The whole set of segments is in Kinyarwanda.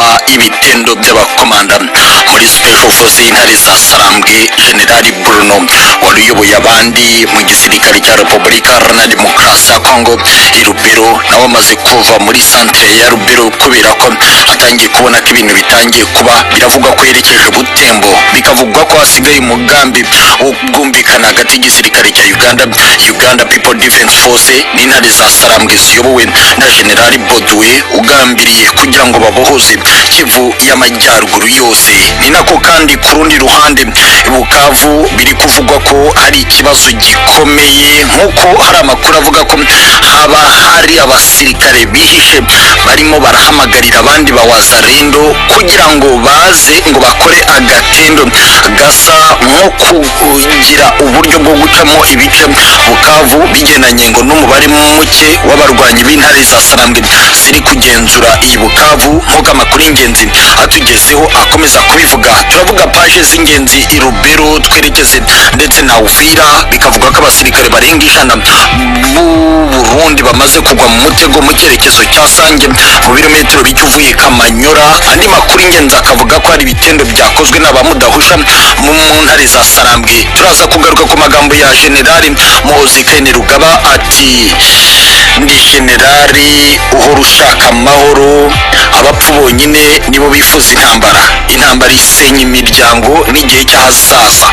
Nyuma y'ibitendo by'abakomanda muri Special Force y'Intare za Sarambwe, Generali Bruno wari uyoboye abandi mu gisirikare cya Repubulika Iharanira Demokarasi ya Kongo i Rubero, nawe amaze kuva muri santere ya Rubero kubera ko atangiye kubona ko ibintu bitangiye kuba. Biravugwa ko yerekeje Butembo, bikavugwa ko hasigaye umugambi wo bwumvikana hagati y'igisirikare cya Uganda, Uganda People Defense Force, n'Intare za Sarambwe ziyobowe na Generali Bodwe, ugambiriye kugira ngo babohoze Kivu y'Amajyaruguru yose. Ni nako kandi ku rundi ruhande i Bukavu biri kuvugwa ko hari ikibazo gikomeye, nk'uko hari amakuru avuga ko haba hari abasirikare bihishe barimo barahamagarira abandi ba Wazalendo kugira ngo baze ngo bakore agatendo gasa nko kugira uburyo bwo gucamo ibice Bukavu, bigendanye ngo n'umubare muke w'abarwanyi b'Intare za Sarambwe ziri kugenzura iyi Bukavu, nk'uko amakuru y'ingenzi atugezeho akomeza kubivuga. Turavuga paje z'ingenzi i Rubero, twerekeze ndetse na Uvira. Bikavuga ko abasirikare barenga 100 b'u Burundi bamaze kugwa mu mutego mu cyerekezo cya Sange, mu birometero bike uvuye Kamanyora. Andi makuru y'ingenzi akavuga ko hari ibitendo byakozwe n'abamudahusha mu Ntare za Sarambwe. Turaza kugaruka ku magambo ya Generali Muhozi Kainerugaba, ati: "Ndi generali uhora ushaka amahoro, abapfu bonyine nibo bifuza intambara. Intambara isenya imiryango n'igihe cy'ahazaza."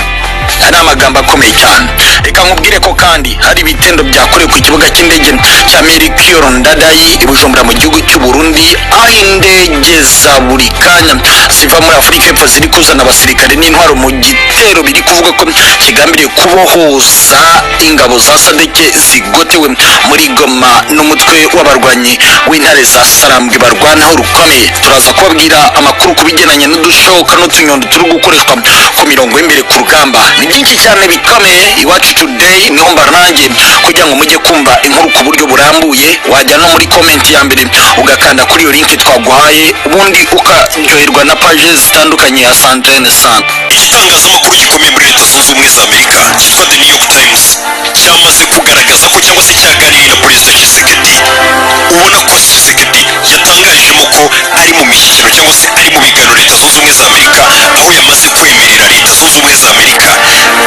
Aya ni amagambo akomeye cyane. Reka nkubwire ko kandi hari ibitendo byakorewe ku kibuga cy'indege cya Melchior Ndadaye i Bujumbura mu gihugu cy'u Burundi, aho indege za buri kanya ziva muri Afurika y'Epfo ziri kuzana abasirikare n'intwaro mu gitero biri kuvuga ko kigambiriye kubohoza ingabo za SADC zigotewe muri Goma n'umutwe w'abarwanyi w'Intare za Sarambwe barwanaho rukomeye. Turaza kubabwira amakuru ku bigendanye n'udushoka n'utunyondo turi gukoreshwa ku mirongo y'imbere ku rugamba. Ni byinshi cyane bikomeye. Iwacu Today niho mbarangiye kugira ngo mujye kumva inkuru ku buryo burambuye. Wajya no muri comment ya mbere ugakanda kuri iyo link twaguhaye, ubundi ukaryoherwa na paje zitandukanye ya Santene Sante. Igitangazamakuru gikomeye muri Leta Zunze Ubumwe za Amerika cyitwa The New York Times cyamaze kugaragaza ko, cyangwa se cyaganiriye na Perezida Tshisekedi, ubona ko Tshisekedi yatangajemo ko ari mu mishyikirano, cyangwa se ari mu biganiro Leta Zunze Ubumwe za Amerika, aho yamaze kwemerera Leta Zunze Ubumwe za Amerika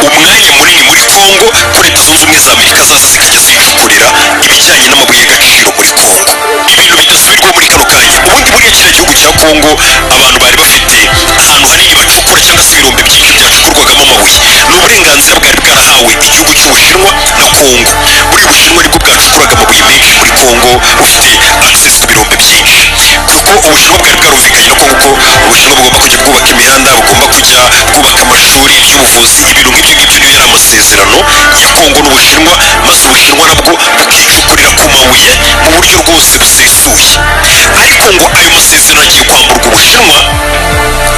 umwanya munini muri Kongo, ko Leta Zunze Ubumwe za Amerika zaza zikajya zicukurira ibijyanye n'amabuye y'agaciro muri Kongo, ibintu bidasubirwaho muri kano kanya. Ubundi buriya kiriya gihugu cya Kongo, abantu bari bafite ahantu hanini bacukura, cyangwa se ibirombe byinshi byacukurwagamo amabuye, ni uburenganzira bwari bwarahawe igihugu cy'Ubushinwa na Kongo. Buriya Ubushinwa nibwo bwacukuraga amabuye menshi muri Kongo, bufite access ku birombe byinshi, kuko Ubushinwa bwari bwarumvikanye na Kongo ko Ubushinwa bugomba kujya bwubaka imihanda, bugomba kujya bwubaka amashuri y'ubuvuzi, ibintu nk'ibyo ngibyo. Niyo yari amasezerano ya Kongo n'Ubushinwa, maze Ubushinwa nabwo bukicukurira ku mabuye mu buryo rwose busesuye. Ariko ngo ayo masezerano agiye kwamburwa Ubushinwa,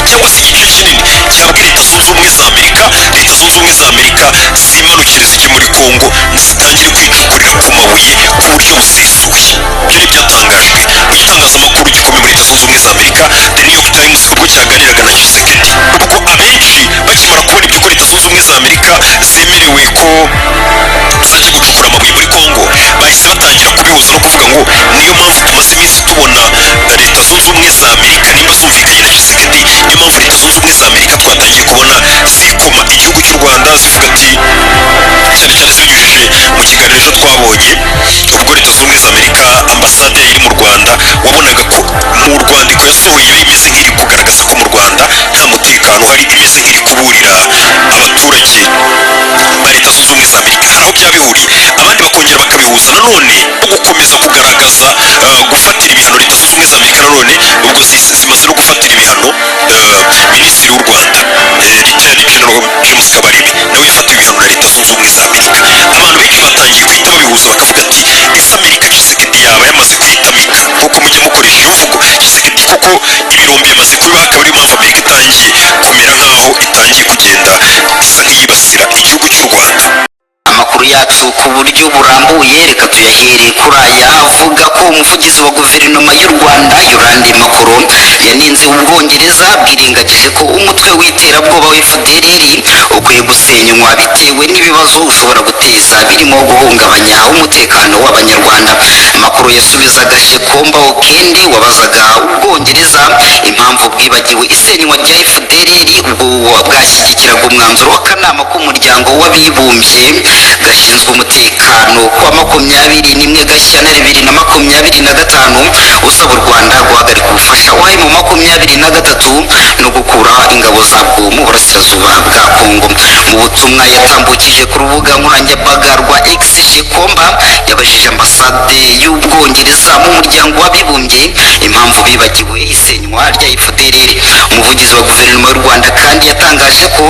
cyangwa se igice kinini gihabwa Leta Zunze Ubumwe za Amerika. Leta Zunze Ubumwe za Amerika zimanukire zijye muri Kongo, zitangire kwicukurira ku mabuye ku buryo busesuye. Ibyo ni byatangajwe mu gitangazamakuru gikomeye muri Leta Zunze Ubumwe za Amerika, The New York Times, ubwo cyaganiraga na Tshisekedi. Ubwo abenshi bakimara kubona ibyo, ko Leta Zunze Ubumwe za Amerika zemerewe ko zajya gucukura amabuye muri Kongo, bahise batangira kubihuza no kuvuga ngo niyo mpamvu tumaze iminsi tubona Leta Zunze Ubumwe za Amerika nimba zumvikanye na Tshisekedi, niyo mpamvu Leta Zunze Ubumwe za Amerika twatangiye kubona zikoma igihugu cy'u Rwanda, zivuga ati, cyane cyane zibinyujije mu kiganiro ejo twabonye, ubwo Leta Zunze Ubumwe za Amerika, ambasade iri mu Rwanda, wabonaga ko mu rwandiko yasohoye yari imeze nk'iri kugaragaza ko mu Rwanda nta mutekano uhari, imeze nk'iri kuburira abaturage ba Leta Zunze Ubumwe za Amerika. Hari aho byaba bihuriye, abandi bakongera bakabihuza nanone no gukomeza kugaragaza gufatira ibihano Leta Zunze Ubumwe za Amerika. Nanone ubwo zimaze no gufatira ibihano minisitiri w'u Rwanda, Retired General James Kabarebe, nawe yafatiwe ibihano na Leta Zunze Ubumwe za Amerika. Abantu benshi batangiye guhita babihuza, bakavuga ati: "Ese Amerika Tshisekedi yaba yamaze kuyitamika?" Nk'uko mujya mukoresha iyo mvugo, Tshisekedi koko ibirombe yamaze kubibaha, akaba ariyo mpamvu Amerika itangiye kumera nk'aho itangiye kugenda isa nk'iyibasira igihugu cy'u Rwanda. Amakuru yacu ku buryo burambuye reka tuyahere kuri aya avuga ko umuvugizi wa guverinoma y'u Rwanda, Yolande Makolo, yanenze Ubwongereza bwirengagije ko umutwe w'iterabwoba wa FDLR ukwiye gusenywa bitewe n'ibibazo ushobora guteza, birimo guhungabanya umutekano w'Abanyarwanda. Makolo yasubizaga Shekomba Okende wabazaga Ubwongereza impamvu bwibagiwe isenywa rya FDLR ubwo bwashyigikiraga umwanzuro w'akanama k'umuryango w'abibumbye gashinzwe umutekano kuwa 21 Gashyantare 2025 usaba u Rwanda guhagarika ubufasha wahaye mu 23 no gukura ingabo zabwo mu burasirazuba bwa Kongo. Mu butumwa yatambukije ku rubuga nkoranyambaga rwa X, Shekomba yabajije ambasade y'Ubwongereza mu muryango w'abibumbye impamvu bibagiwe isenywa rya FDLR. Umuvugizi wa guverinoma y'u Rwanda kandi yatangaje ko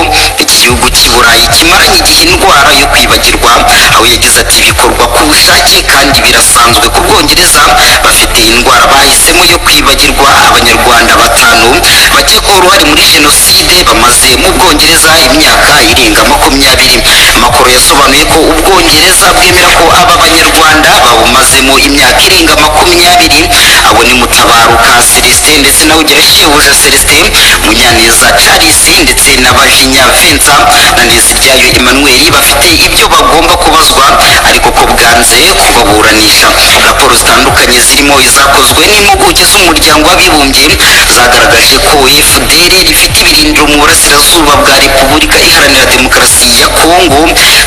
iki gihugu cy'i Burayi kimaranye igihe indwara yo kwibagirwa, aho yagize ati bikorwa ku bushake kandi birasanzwe ku Bwongereza bafite indwara bahisemo yo kwibagirwa. Abanyarwanda 5 bakekwaho uruhare muri jenoside bamaze mu Bwongereza imyaka irenga 20. Amakuru yasobanuye ko Ubwongereza bwemera ko aba banyarwanda babumazemo imyaka irenga 20. Abo ni Mutabaruka Celestin ndetse na Ugirashebuja Celestin, Munyaneza Charles ndetse na Bajinya Vincent na Nteziryayo Emmanuel bafite ibyo bagomba kubazwa ariko ko bwanze kubaburanisha. Raporo zitandukanye zirimo izakozwe n'impuguke z'umuryango w'abibumbye zagaragaje ko FDLR ifite ibirindiro mu burasirazuba bwa Repubulika Iharanira Demokarasi ya Kongo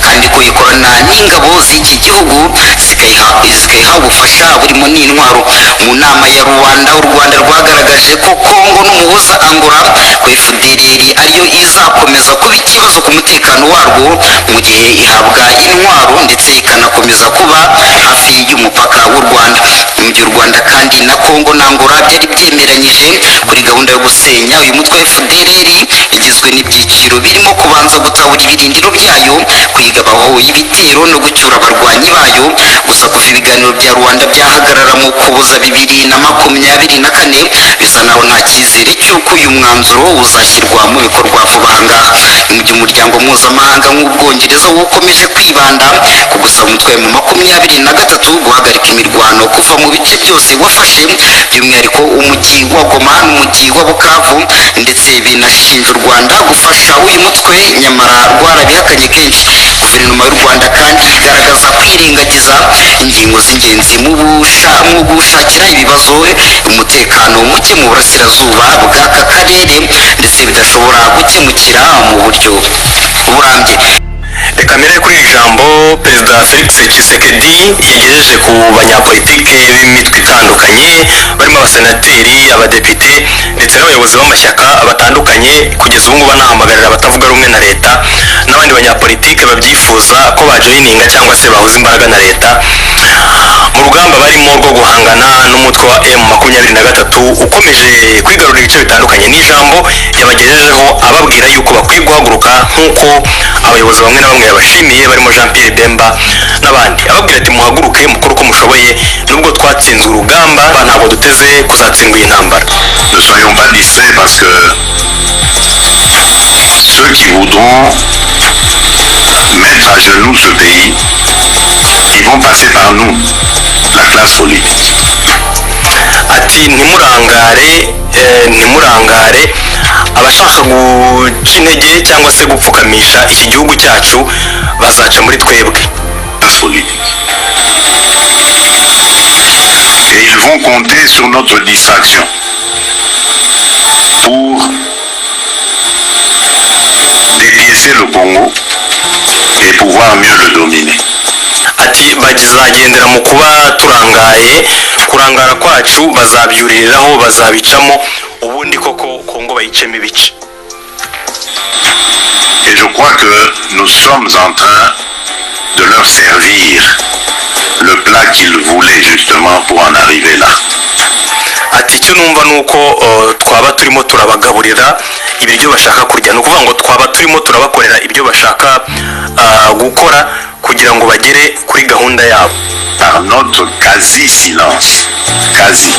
kandi ko ikorana n'ingabo z'iki gihugu zikayiha ubufasha burimo n'intwaro. Mu nama ya Rwanda, u Rwanda rwagaragaje ko Kongo n'umuhuza Angola ko FDLR ariyo izakomeza kuba ikibazo ku mutekano warwo mu gihe ihabwa intwaro ndetse ikanakomeza kuba hafi y'umupaka w'u Rwanda. Mu gihe u Rwanda kandi na Kongo na Angola byari byemeranyije kuri gahunda yo gusenya uyu mutwe wa FDLR igizwe n'ibyiciro birimo kubanza gutahura ibirindiro byayo, kuyigabaho ibitero no gucyura abarwanyi bayo. Gusa kuva ibiganiro bya Rwanda byahagarara mu Ukuboza 2024 bisa naho nta cyizere cy'uko uyu mwanzuro uzashyirwa mu bikorwa vuba aha ngaha. Mu gihe umuryango mpuzamahanga nk'Ubwongereza ukomeje kwibanda ku gusaba umutwe mu 23 guhagarika imirwano kuva mu bice byose wafashe, by'umwihariko umujyi wa Goma n'umujyi wa Bukavu, ndetse binashinja u Rwanda gufasha uyu mutwe nyamara rwarabihakanye kenshi. Guverinoma y'u Rwanda kandi igaragaza kwirengagiza ingingo z'ingenzi mu gushakira ibibazo umutekano muke mu burasirazuba bw'aka karere ndetse bidashobora gukemukira mu buryo burambye. Reka mbere kuri iri jambo Perezida Felix Tshisekedi yagejeje ku banyapolitike b'imitwe itandukanye barimo abasenateri, abadepite ndetse n'abayobozi b'amashyaka batandukanye. Kugeza ubu ngubu anahamagarira abatavuga rumwe na leta n'abandi banyapolitike babyifuza ko bajoyininga cyangwa se bahuza imbaraga na leta mu rugamba barimo rwo guhangana n'umutwe wa M23 ukomeje kwigarurira ibice bitandukanye. Ni ijambo yabagejejeho ababwira yuko bakwiye guhaguruka nk'uko abayobozi bamwe na bamwe yabashimiye barimo Jean Pierre Bemba n'abandi, ababwira ati muhaguruke mukore uko mushoboye, nubwo twatsinzwe urugamba ntabwo duteze kuzatsindwa iyi ntambara. Ne soyons pas distraits parce que ceux qui voudront mettre à genoux ce pays, ils vont passer par nous, la classe politique. Ati ntimurangare, ntimurangare abashaka guca intege cyangwa se gupfukamisha iki gihugu cyacu bazaca muri twebwe. Classe politique. Et ils vont compter sur notre distraction pour dépiécer le Congo et pouvoir mieux le dominer. Ati bazagendera mu kuba turangaye, kurangara kwacu bazabyuririraho, bazabicamo, ubundi koko Kongo bayicemo ibice. Et je crois que nous sommes en train de leur servir le plat qu'ils voulaient justement pour en arriver là. Ati icyo numva ni uko twaba turimo turabagaburira ibiryo bashaka kurya, ni ukuvuga ngo twaba turimo turabakorera ibyo bashaka gukora kugira ngo bagere kuri gahunda yabo. Par notre quasi-silence. Quasi.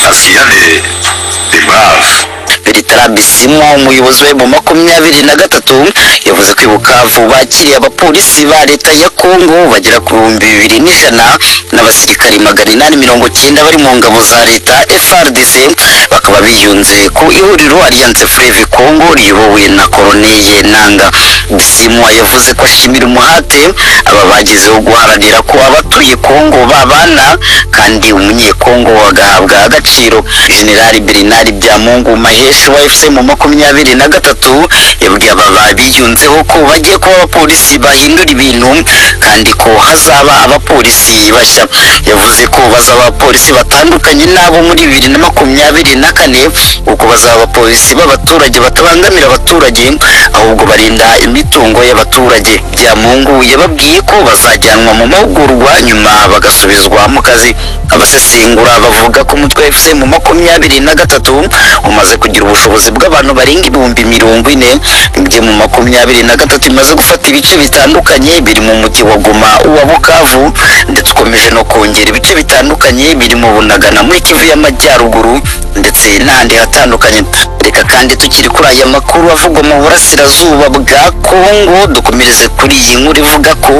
Parce qu'il y a des braves Bertrand Bisimwa, umuyobozi wa mu 23. Yavuze ko i Bukavu bakiriye abapolisi ba leta ya Kongo bagera ku 2100 n'abasirikari 890 bari mu ngabo za leta FARDC, bakaba biyunze ku ihuriro Alliance Fleuve Congo riyobowe na Colonel Nanga. Bisimwa yavuze ko ashimira umuhate aba bagezeho guharanira ko abatuye Kongo babana kandi umunyekongo agahabwa agaciro. General Bernard Byamungu Maheshi wa FC mu 23 yabwiye aba biyunzeho ko bagiye kuba abapolisi bahindura ibintu kandi ko hazaba abapolisi bashya. Yavuze ko bazaba abapolisi batandukanye n'abo muri 2024, kuko bazaba abapolisi b'abaturage batabangamira abaturage ahubwo barinda imitungo y'abaturage. Byamungu yababwiye ko bazajyanwa mu mahugurwa nyuma bagasubizwa mu kazi. Abasesengura bavuga ko umutwe FC mu 23 umaze kugira ubushobozi bw'abantu barenga 40,000. Ibyo mu 23 imaze gufata ibice bitandukanye biri mu mujyi wa Goma, uwa Bukavu, ndetse ukomeje no kongera ibice bitandukanye biri mu Bunagana muri Kivu y'Amajyaruguru ndetse n'ahandi hatandukanye. Reka kandi tukiri kuri aya makuru avugwa mu burasirazuba bwa Kongo, dukomereze kuri iyi nkuru ivuga ko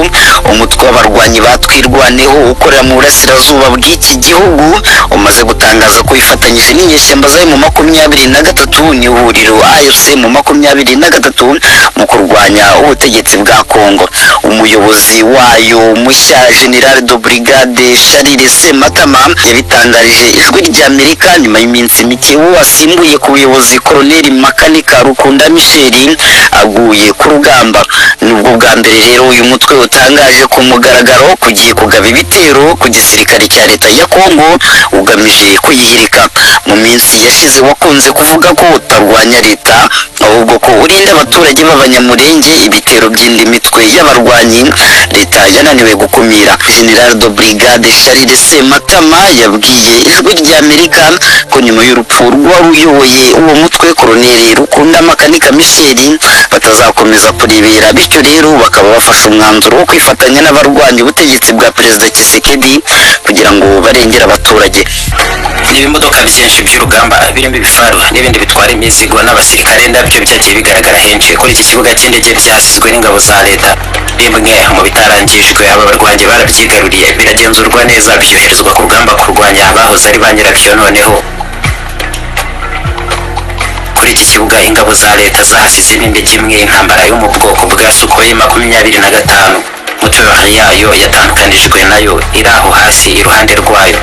umutwe w'abarwanyi batwirwaneho ukorera mu burasirazuba bw'iki gihugu umaze gutangaza ko wifatanyije n'inyeshyamba zayo mu 23 n'ihuriro AFC mu 23 mu kurwanya ubutegetsi bwa Kongo. Umuyobozi wayo mushya General de Brigade Charles Sematama yabitangarije Ijwi ry'Amerika nyuma y'iminsi mike uwo asimbuye ku buyobozi Colonel Makanika Rukunda Michel aguye ku rugamba. Nubwo bwa mbere rero uyu mutwe utangaje ku mugaragaro kugiye kugaba ibitero ku gisirikare cya leta ya Kongo ugamije kuyihirika. Mu minsi yashize wakunze kuvuga ko utarwanya leta ahubwo ko urinda abaturage b'abanyamurenge ibitero by'indi mitwe y'abarwanyi leta yananiwe gukumira. General de Brigade Charles Sematama yabwiye Ijwi ry'Amerika ko nyuma y'urupfu rw'uwari uyoboye uwo mutwe Colonel Rukunda Makanika Michel batazakomeza kurebera, bityo rero bakaba bafashe umwanzuro wo kwifatanya n'abarwanya ubutegetsi bwa Perezida Tshisekedi kugira ngo barengere abaturage. Ni ibimodoka byinshi by'urugamba birimo ibifaru n'ibindi bitwara imizigo n'abasirikare nabyo byagiye bigaragara henshi kuri iki kibuga cy'indege byasizwe n'ingabo za leta. Bimwe mu bitarangijwe aba barwanyi barabyigaruriye biragenzurwa neza byoherezwa ku rugamba kurwanya abahoze ari ba nyirabyo. Noneho kuri iki kibuga ingabo za leta zahasize n'indege imwe y'intambara yo mu bwoko bwa Sukhoi 25. Moteri yayo yatandukanijwe nayo iri aho hasi iruhande rwayo.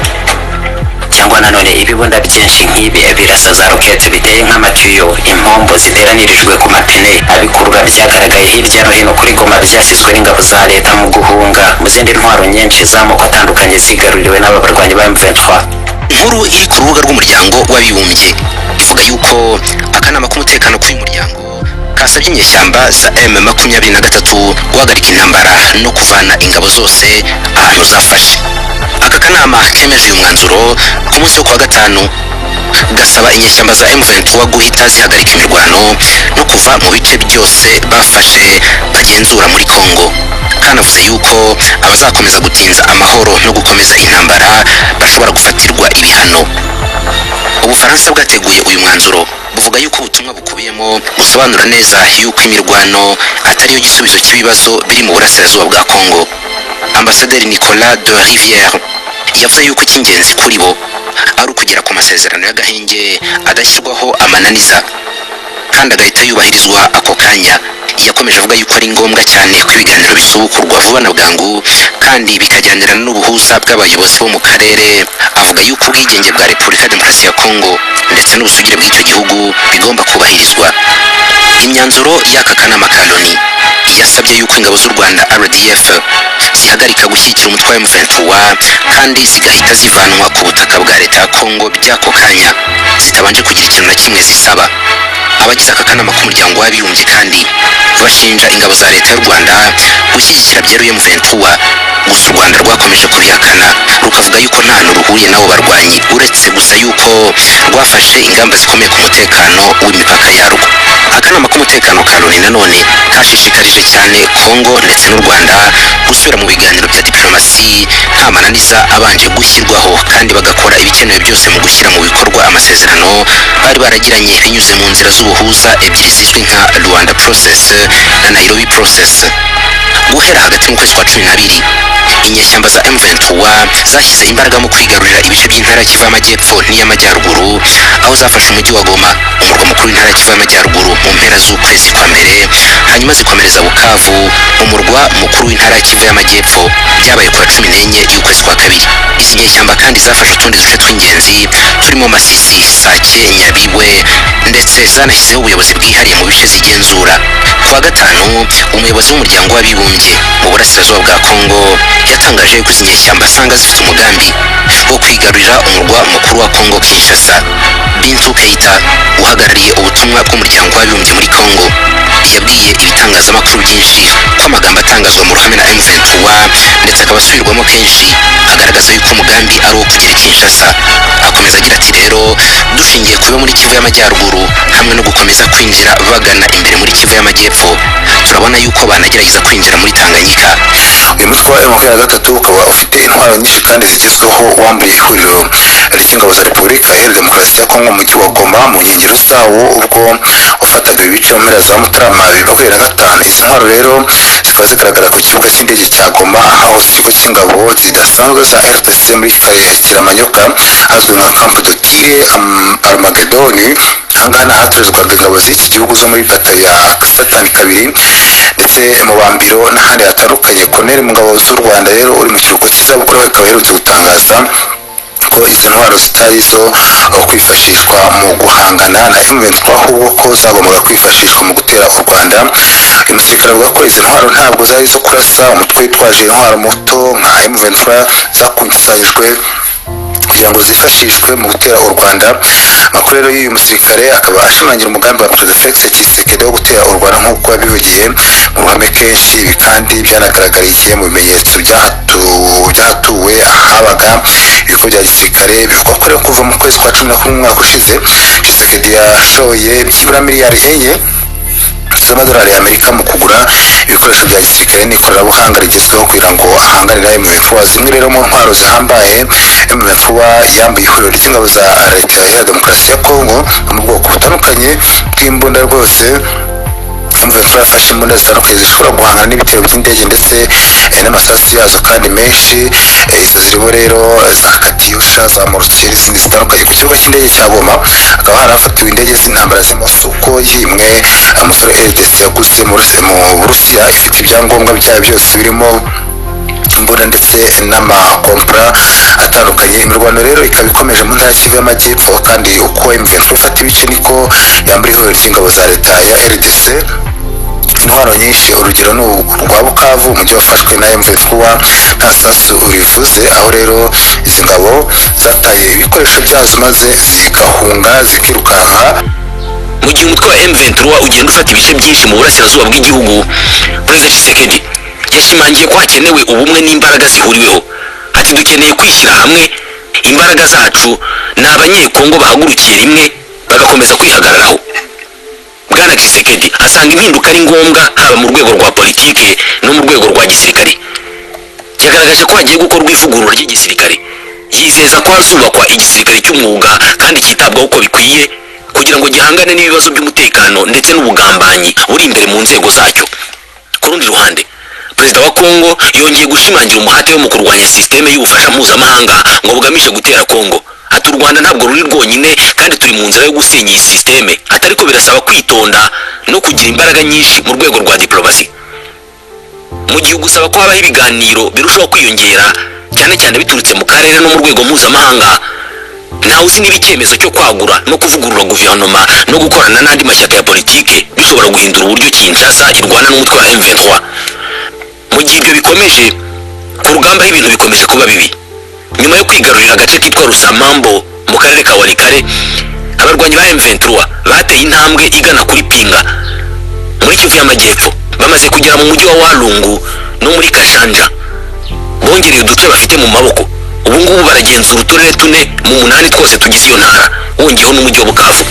Cyangwa nanone ibibunda byinshi nk'ibi birasa za rokete biteye nk'amatiyo, impombo ziteranirijwe ku mapine abikurura byagaragaye hirya no hino kuri Goma byasizwe n'ingabo za leta mu guhunga mu zindi ntwaro nyinshi z'amoko atandukanye zigaruriwe n'aba barwanyi ba M23. Inkuru iri ku rubuga rw'umuryango w'abibumbye ivuga yuko akanama k'umutekano k'uyu muryango kasabye inyeshyamba za M23 guhagarika intambara no kuvana ingabo zose ahantu zafashe. Aka kanama kemeje uyu mwanzuro ku munsi wo kuwa gatanu, gasaba inyeshyamba za M23 guhita zihagarika imirwano no kuva mu bice byose bafashe bagenzura muri Kongo. Kanavuze yuko abazakomeza gutinza amahoro no gukomeza intambara bashobora gufatirwa ibihano. Ubufaransa bwateguye uyu mwanzuro buvuga yuko ubutumwa bukubiyemo busobanura neza yuko imirwano atari yo gisubizo cy'ibibazo biri mu burasirazuba bwa Kongo. Ambasaderi Nicolas de Rivière yavuze yuko icy'ingenzi kuri bo ari ukugera ku masezerano y'agahenge adashyirwaho amananiza kandi agahita yubahirizwa ako kanya. Yakomeje avuga yuko ari ngombwa cyane ko ibiganiro bisubukurwa vuba na bwangu kandi bikajyanirana n'ubuhuza bw'abayobozi bo mu karere. Avuga yuko ubwigenge bwa Repubulika ya Demokarasi ya Kongo ndetse n'ubusugire bw'icyo gihugu bigomba kubahirizwa. Imyanzuro y'aka kanama ka Loni yasabye yuko ingabo z'u Rwanda RDF zihagarika gushyigikira umutwe wa M23 kandi zigahita zivanwa ku butaka bwa leta ya Kongo by'ako kanya zitabanje kugira ikintu na kimwe zisaba. Abagize aka kanama k'umuryango w'abibumbye kandi bashinja ingabo za leta y'u Rwanda gushyigikira byeruye M23. Gusa u Rwanda rwakomeje kubihakana rukavuga yuko nta hantu ruhuriye n'abo barwanyi, uretse gusa yuko rwafashe ingamba zikomeye ku mutekano w'imipaka yarwo. Akanama k'umutekano ka Loni nanone kashishikarije cyane Kongo ndetse n'u Rwanda gusubira mu biganiro bya diplomasi nta mananiza abanje gushyirwaho, kandi bagakora ibikenewe byose mu gushyira mu bikorwa amasezerano bari baragiranye binyuze mu nzira z'ubuhuza ebyiri zizwi nka Rwanda Process na Nairobi Process. Guhera hagati mu kwezi kwa 12, inyeshyamba za M23 zashyize imbaraga mu kwigarurira ibice by'intara ya Kivu y'Amajyepfo n'iy'Amajyaruguru, aho zafashe umujyi wa Goma, umurwa mukuru w'intara ya Kivu y'Amajyaruguru, mu mpera z'ukwezi kwa mbere, hanyuma zikomereza Bukavu, umurwa mukuru w'intara ya Kivu y'Amajyepfo. Byabaye ku wa 14 y'ukwezi kwa kabiri. Izi nyeshyamba kandi zafashe utundi duce tw'ingenzi turimo Masisi, Sake, Nyabibwe, ndetse zanashyizeho ubuyobozi bwihariye mu bice zigenzura. Ku wa gatanu, umuyobozi w'umuryango w'abibumbye mu burasirazuba bwa Kongo yatangaje ko izi nyeshyamba asanga zifite umugambi wo kwigarurira umurwa mukuru wa Kongo Kinshasa. Bintou Keita, uhagarariye ubutumwa bw'umuryango w'abibumbye muri Kongo, yabwiye ibitangazamakuru byinshi ko amagambo atangazwa mu ruhame na M23 ndetse akaba asubirwamo kenshi agaragaza yuko umugambi ari uwo kugera i Kinshasa. Akomeza agira ati: rero dushingiye kuba muri Kivu y'Amajyaruguru hamwe no gukomeza kwinjira bagana imbere muri Kivu y'Amajyepfo, turabona yuko banagerageza kwinjira muri Tanganyika. Uyu mutwe wa M23 ukaba ufite intwaro nyinshi kandi zigezweho, wambuye ihuriro ry'ingabo za Repubulika Iharanira Demokarasi ya Kongo mu mujyi wa Goma mu nkengero zawo, ubwo wafataga ibice mu mpera za Mutarama 2025. Izi ntwaro rero zikaba zigaragara ku kibuga cy'indege cya Goma, ahahoze ikigo cy'ingabo zidasanzwe za RDC muri Kiramanyoka, hazwi nka Camp de Tir Armagedoni. Ahangaha ni ahatorezwaga ingabo z'iki gihugu zo muri bato ya Satani kabiri, ndetse mu Bambiro n'ahandi hatandukanye. Colonel mu ngabo z'u Rwanda rero uri mu kiruhuko cy'izabukuru akaba aherutse gutangaza ko izi ntwaro zitari izo kwifashishwa mu guhangana na M23, ahubwo ko zagombaga kwifashishwa mu gutera u Rwanda. Uyu musirikare avuga ko izi ntwaro ntabwo zari izo kurasa umutwe witwaje intwaro muto nka M23, zakusanyijwe kugira ngo zifashishwe mu gutera u Rwanda. Amakuru rero y'uyu musirikare akaba ashimangira umugambi wa Perezida Felix Tshisekedi wo gutera u Rwanda nk'uko yabivugiye mu ruhame kenshi. Ibi kandi byanagaragariye mu bimenyetso byahatuwe ahabaga ibigo bya gisirikare. Bivugwa ko rero kuva mu kwezi kwa 11 umwaka ushize, Tshisekedi yashoye byibura miliyari 4 z'amadolari y'Amerika mu kugura ibikoresho bya gisirikare n'ikoranabuhanga rigezweho kugira ngo ahangane na M23. Zimwe rero mu ntwaro zihambaye M23 yambuye ihuriro ry'ingabo za Leta ya Demokarasi ya Kongo mu bwoko butandukanye bw'imbunda. Rwose M23 yafashe imbunda zitandukanye zishobora guhangana n'ibitero by'indege ndetse n'amasasu yazo kandi menshi. Izo zirimo rero za Katyusha, za mortier n'izindi zitandukanye. Ku kibuga cy'indege cya Goma hakaba harafatiwe indege z'intambara zirimo Sukhoi imwe umusore RDC yaguze mu Burusiya, ifite ibyangombwa byayo byose birimo imbunda ndetse n'amakompra atandukanye. Imirwano rero ikaba ikomeje mu ntara ya Kivu y'Amajyepfo, kandi uko M23 ifata ibice niko yambura ihuriro ry'ingabo za leta ya RDC intwaro nyinshi. Urugero ni urwa Bukavu, umujyi wafashwe na M23 nta sasu rivuze, aho rero izi ngabo zataye ibikoresho byazo maze zigahunga zikirukanka. Mu gihe umutwe wa M23 ugenda ufata ibice byinshi mu burasirazuba bw'igihugu, Perezida Tshisekedi yashimangiye ko hakenewe ubumwe n'imbaraga zihuriweho. Ati: dukeneye kwishyira hamwe, imbaraga zacu ni abanyekongo bahagurukiye rimwe bagakomeza kwihagararaho. Bwana Tshisekedi asanga impinduka ari ngombwa haba mu rwego rwa politike no mu rwego rwa gisirikare. Yagaragaje ko hagiye gukorwa ivugurura ry'igisirikare, yizeza ko hazubakwa igisirikare cy'umwuga kandi cyitabwaho uko bikwiye kugira ngo gihangane n'ibibazo by'umutekano ndetse n'ubugambanyi buri imbere mu nzego zacyo. Ku rundi ruhande, Perezida wa Kongo yongeye gushimangira umuhate we mu kurwanya sisiteme y'ubufasha mpuzamahanga ngo bugamije gutera Kongo. Ati: u Rwanda ntabwo ruri rwonyine kandi turi mu nzira yo gusenya iyi sisiteme, ati ariko birasaba kwitonda no kugira imbaraga nyinshi mu rwego rwa diplomasi. Mu gihe gusaba ko habaho ibiganiro birushaho kwiyongera, cyane cyane biturutse mu karere no mu rwego mpuzamahanga, ntawe uzi niba icyemezo cyo kwagura no kuvugurura guverinoma no gukorana n'andi mashyaka ya politike bishobora guhindura uburyo Kinshasa irwana n'umutwe wa M23. Mu gihe ibyo bikomeje, ku rugamba aho ibintu bikomeje kuba bibi, nyuma yo kwigarurira agace kitwa Rusamambo mu karere ka Walikale, abarwanyi ba M23 bateye intambwe igana kuri Pinga muri Kivu y'Amajyepfo. Bamaze kugera mu mujyi wa Walungu no muri Kashanja, bongereye uduce bafite mu maboko. Ubu ngubu baragenzura uturere 4 mu 8 twose tugize iyo ntara, wongeyeho n'umujyi wa Bukavu.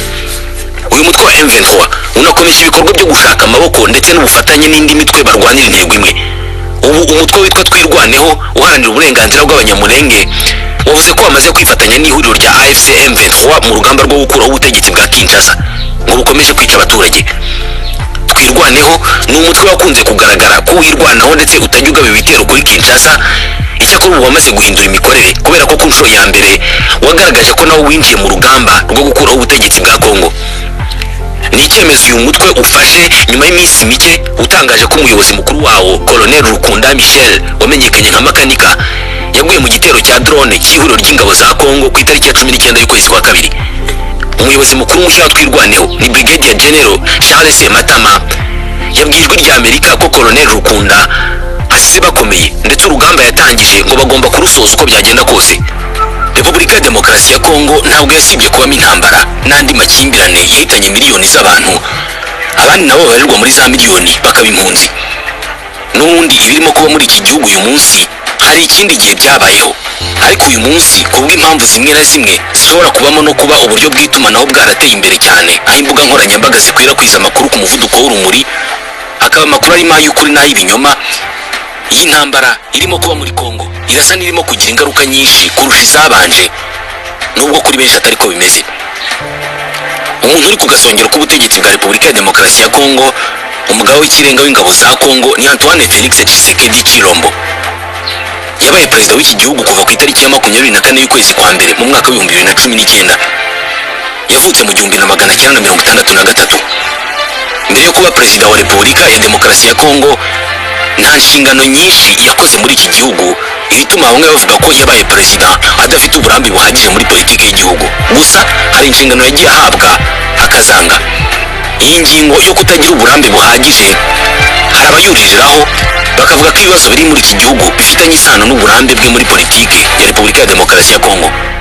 Uyu mutwe wa M23 unakomeje ibikorwa byo gushaka amaboko ndetse n'ubufatanye n'indi mitwe barwanira intego imwe. Ubu umutwe witwa Twirwaneho uharanira uburenganzira bw'abanyamulenge Wavuze ko wamaze kwifatanya n'ihuriro rya AFC M23 mu rugamba rwo gukuraho ubutegetsi bwa Kinshasa ngo bukomeje kwica abaturage. Twirwaneho ni umutwe wakunze kugaragara ko wirwanaho ndetse utajya ugaba ibitero kuri Kinshasa. Icyakora ubu wamaze guhindura imikorere, kubera ko ku nshuro ya mbere wagaragaje ko nawo winjiye mu rugamba rwo gukuraho ubutegetsi bwa Kongo. Ni icyemezo uyu mutwe ufashe nyuma y'iminsi mike utangaje ko umuyobozi mukuru wawo, Colonel Rukunda Michel wamenyekanye nka Makanika, yaguye mu gitero cya drone cy'ihuriro ry'ingabo za Kongo ku itariki ya 19 y'ukwezi kwa kabiri. Umuyobozi mukuru mushya wa Twirwaneho ni Brigadier General Charles Sematama. Yabwiye Ijwi rya Amerika ko Colonel Rukunda asize bakomeye, ndetse urugamba yatangije ngo bagomba kurusoza uko byagenda kose. Repubulika ya Demokarasi ya Kongo ntabwo yasibye kubamo intambara n'andi makimbirane yahitanye miliyoni z'abantu, abandi nabo babarirwa muri za miliyoni bakaba impunzi. N'ubundi ibirimo kuba muri iki gihugu uyu munsi hari ikindi gihe byabayeho, ariko uyu munsi kubw'impamvu zimwe na zimwe zishobora kubamo no kuba uburyo bw'itumanaho bwarateye imbere cyane, aho imbuga nkoranyambaga zikwirakwiza amakuru ku muvuduko w'urumuri, hakaba amakuru arimo ay'ukuri n'ay'ibinyoma. Iyi ntambara irimo kuba muri Kongo irasa n'irimo kugira ingaruka nyinshi kurusha izabanje, nubwo kuri benshi atari ko bimeze. Umuntu uri ku gasongero k'ubutegetsi bwa Repubulika ya Demokarasi ya Kongo, umugaba w'ikirenga w'ingabo za Kongo, ni Antoine Felix Tshisekedi Tshilombo. Yabaye perezida w'iki gihugu kuva ku itariki ya 24 y'ukwezi kwa mbere mu mwaka wa 2019. Yavutse mu 1963. Mbere yo kuba perezida wa Repubulika ya Demokarasi ya Kongo, nta nshingano nyinshi yakoze muri iki gihugu, ibituma bamwe bavuga ko yabaye perezida adafite uburambe buhagije muri politiki y'igihugu. Gusa hari inshingano yagiye ahabwa akazanga. Iyi ngingo yo kutagira uburambe buhagije hari abayuririraho bakavuga ko ibibazo biri muri iki gihugu bifitanye isano n'uburambe bwe muri politiki ya Repubulika ya Demokarasi ya Kongo.